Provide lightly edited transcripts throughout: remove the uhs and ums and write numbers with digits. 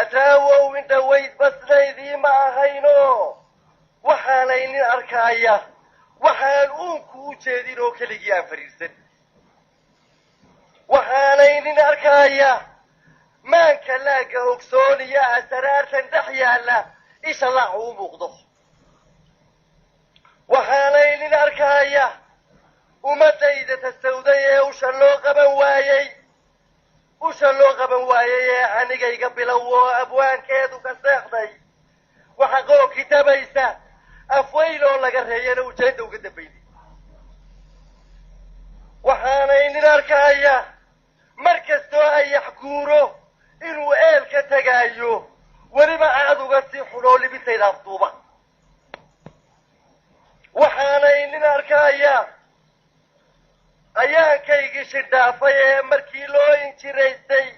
Hadraawow indhaweyd basnaydii ma ahayno, waxaanay nin arkaaya waxaan uunku u jeedin oo keligii aan fadhiirsan. Waxaanay nin arkaaya maanka laagga ogsooniya asaraartan dhex yaalla isha laacu u muuqdo. Waxaanay nin arkaaya ummadayda tasawday ee usha loo qaban waayey, usha loo qaban waayey ee anigayga bilow oo abwaankeedu ka seexday. Waxa qoonki tabaysa afweyn oo laga reeyana ujeedda uga dambaynay. Waxaanay nin arkaaya mar kastoo ayax guuro inuu eel ka tegaayo, weliba aad uga sii xunoo libintayda afduuba. Waxaanay nin arkaaya ayaankaygii shidhaafay ee markii loo injiraystay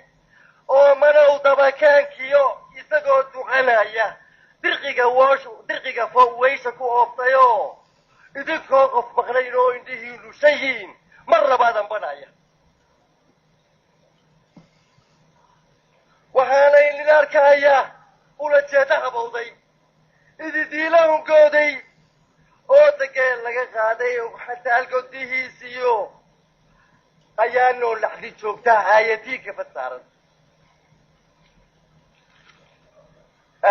oo manow dabakaankiyo isagoo ducanaya dirqiga woosh dirqiga weysha ku ooftayoo idinkoo qof maqnayn oo indhihiinu shayiin mar labaadan banaya. Waxaanay nin arkaaya ula jeeda habowday ididiila hungooday oo dageel laga qaaday xataal godihiisiyo ayaanoo laxdi joogtaa aayadiinka fad saaran.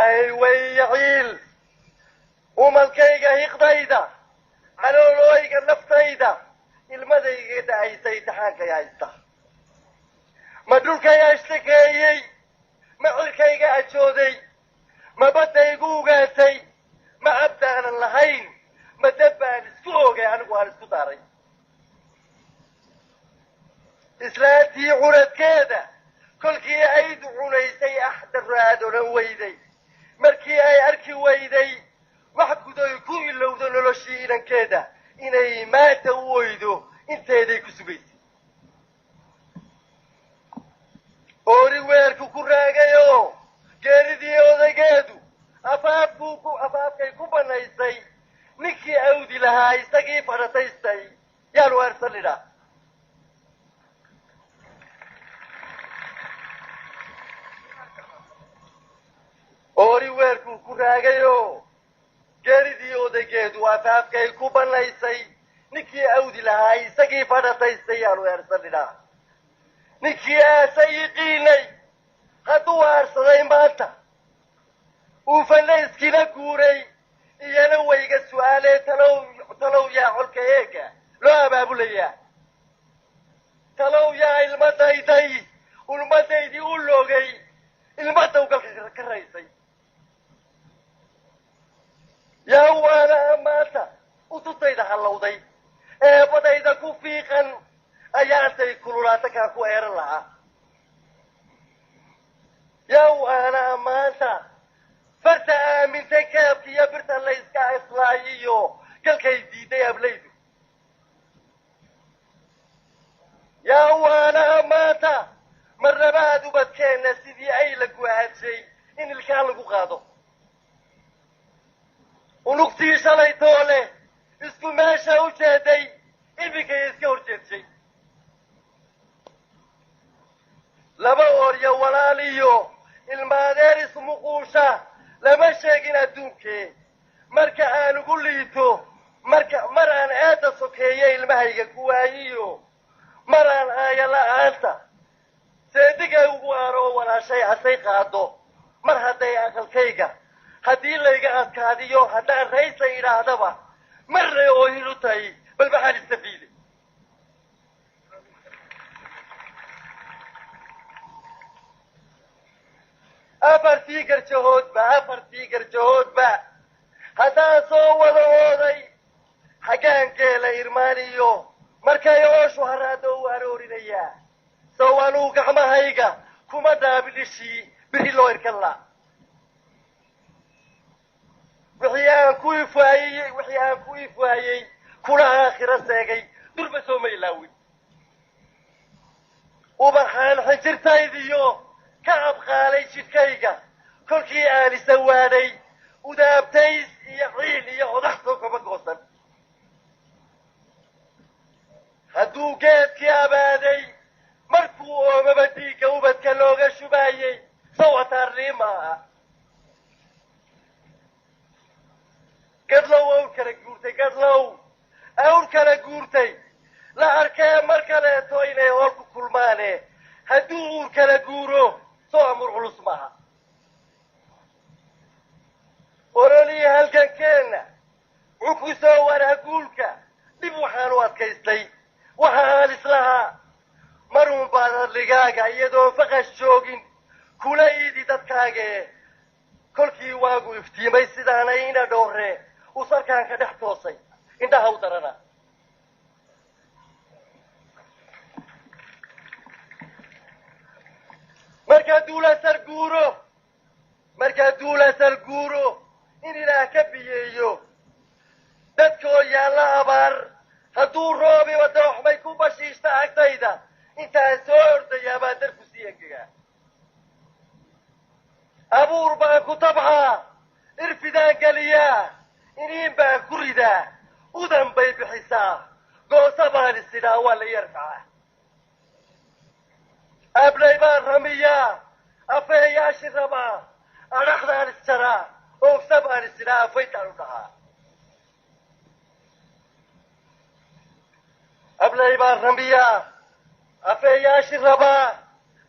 Ay wayaciil umalkayga hiqdayda caloolooyga naftayda ilmadayga da'aysa imtixaankay haysta. Ma dhulkay ashtakeeyey, ma cirkayga ajooday, ma baddaygu ugaantay, ma cabdaanan lahayn, ma dab baan isku oogay anigu aan isku daaray. Islaantii curadkeeda kolkii aydu cunaysay axdarro aad odhan weyday, markii ay arki weyday wax gudoy ku ilowdo noloshii inankeeda inay maanta u oydo inteeday ku sugaysay. Oori weerku ku raagayoo geeridii odaygeedu afaafkuu ku afaafkay ku bannaysay, ninkii awdi lahaa isagii fadhataystay yaanu eersanidhaa. Oori weerkuu ku raagayoo geeridii odaygeedu afaafkay ku bannaysay, ninkii awdi lahaa isagii fadhataystay yaanu eersanidhaa. Ninkii aasa yiqiinay hadduu aarsaday maanta uu fanayskina guuray, iyana wayga su'aalee talow talow yaa colka eega loo abaabulayaa, talow yaa ilmadayday ulmadaydii u loogay ilmadaw galka ka raysay, yaa waana maanta ututayda hallowday eebadayda ku fiiqan ayaantay kululaata kaan ku eeran lahaa. Yaa waana maanta farta aamintay kaabka iyo birta layska islaayiyo galkay diiday ablaydu. Yaa waana maanta marnabaad ubadkeenna sidii ay la guhaadshay in ilkaan lagu qaado. Unugtii shalay toole isku meesha u jeeday iminkay iska hor jeedshay. Laba ooryo walaal iyo ilmaadeer ismuquusha lama sheegin adduunkee. Marka aan ugu liito, marka mar aan eedda sokeeye ilmahayga ku waayiyo, mar aan aaya la'aanta seedigay ugu aaro oo walaashay asay qaado, mar hadday aqalkayga haddii layga adkaadiyo haddaan raysa idhaahdaba marnay oohin u tahay, bal maxaan istafiiday? Afartii garjahoodba, afartii garjahoodba haddaan soo wada ooday xaggaan geela irmaaniyo markay ooshu haraado u aroorinayaa, sow anuu gacmahayga kuma dhaabin ishii biri loo irkan la. Wixii aan ku ifwaayey, wixii aan ku ifwaayey kuna aakhiro seegay durba sooma ilaawin. Ubaxaan xinjirtaydiyo ka abqaalay jidhkayga kolkii aan isawaadhay udaabtays iyo ciil iyo odax soo kama goosan. Hadduu geedkii abaaday markuu oomaba dhiigga ubadka looga shubaayey sow ataarnii ma la'a. Gadlow awr kala guurtay, gadlow awr kala guurtay la arkee mar kaleeto inay hool ku kulmaane, hadduu uur kala guuro soo amur culus maaha. Ololii halgankeenna wuxuu ku soo waraa guulka, dhib waxaan u adkaystay waxa aan islahaa maruun baad adligaaga iyadoon faqash joogin kula iidi dadkaagee. Kolkii waagu iftiimay sidaanay ina dhooree uu sarkaan ka dhex toosay indhaha u darana. Markaa duulasal guuro, markaa duulasal guuro in Ilaah ka biyeeyo dadkoo yaalla abaar, hadduu roobiba dooxmay ku bashiishta agtayda, intaan soo ordayaa baa darku sii engegaa. Abuur baan ku tabcaa, irfidaan geliyaa, iniin baan ku ridaa, udan bay bixisaa, goosa baan isidhaa waa la yarfacaa. Ablay baan ramiyaa, afeeyaashi rabaa, adhaxdaan isjaraa, oogsa baan isidhaa, afaytaan u dhahaa. Ablay baan ramiyaa, afeeyaashi rabaa,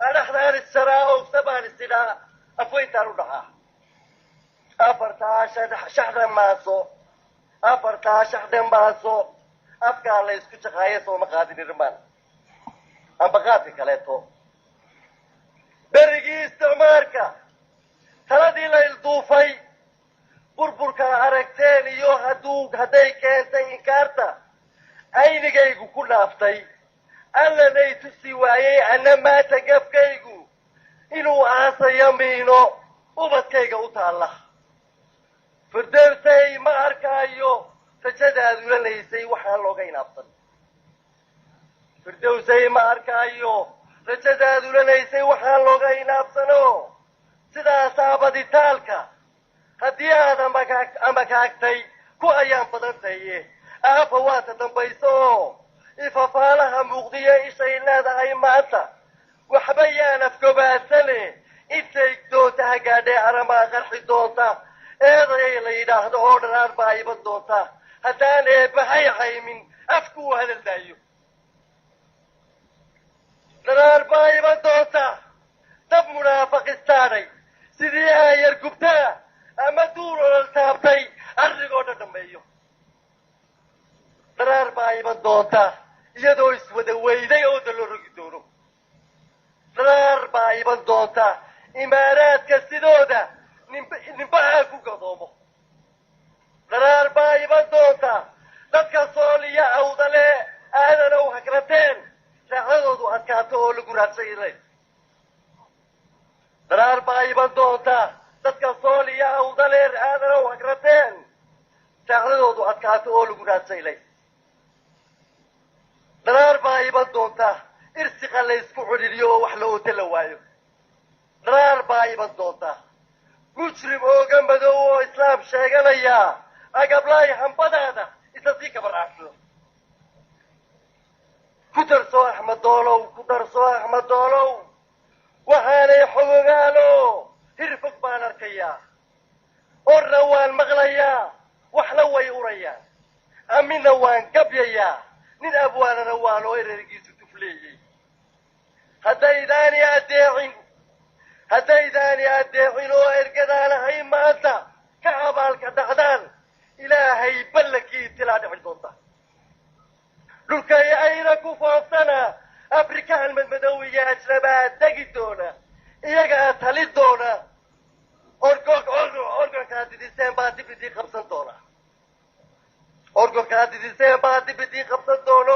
adhaxdaan isjaraa, oogsa baan isidhaa, afwayntaan u dhahaa. Afartaa shaxdhan maaso, afartaa shaxdhan maaso afkaa la isku jaqaayo sooma qaadin irmaan amba qaadka kaleeto. Berigii isticmaarka taladii la ilduufay, burburka aragteen iyo hadduu hadday keentay inkaarta aynigaygu ku dhaaftay, allanay tusi waayey anna maata gafkaygu inuu aasayo miino ubadkayga u taalla. Firdowsay ma arkaayo rajadaad ulanaysay waxaan looga inaabsan. Firdowsay ma arkaayo rajadaad ulanaysay waxaan looga inaabsano. Sidaasaa baditaalka haddii aad amakaagtay ku ayaan badantaye, aafa waata dambayso oo ifafaalaha muuqdiyo ishay leedahay maanta waxba yaan afgobaadsane. Intay doonta ha gaadhee aramaa qarxi doonta, eedayay la yidhaahdo oo dharaar baa iban doonta, haddaan eebbahay haymin afku uu hadal daayo. Dharaar baa iban doonta dab munaafaqistaadhay sidii aayar gubtaa ama duur olol taabtay arrigoo dhan dhammeeyo. Dharaar baa iban doonta iyadoo iswada weyday oo da loo rogi doono. Dharaar baa iban doonta imaaraadka sidooda nimbahaa ku gadoomo. Dharaar baa iban doonta dadka sooliya awdale aadanow hagrateen raacdadoodu adkaato oo lagu raadsayay. Dharaar baa iban doonta dadka sooliya awdale aadanow hagrateen raacdadoodu adkaato oo lagu raadsaylay. Dharaar baa iban doonta irsiqa la isku cudhiliyo oo wax la ooto la waayo. Dharaar baa iban doonta mujrim ooga madow oo islaam sheeganaya agablaay hambadaada isla sii kabaraacsado. Ku darso Axmed Doolow, ku darso Axmed Doolow, waxaanay xogogaalo hir fog baan arkayaa, orna waan maqlayaa, waxna way urayaan, amina waan gabyayaa, nin abwaanana waan oo erergiisu tufleeyey. Haddaydaani addeecin, haddaydaani addeecin oo ergadaan ahay maanta ka abaalka dhacdaan, Ilaahay ballankii tilaa dhici doonta. Dhulkay ayna ku fooftana Afrikaan madmadow iyo ajnabaa degi doona, iyagaa tali doona, orgorkaa didiseen baa dib idii qabsan doona, orgorkaa didiseen baa dib idii qabsan doona.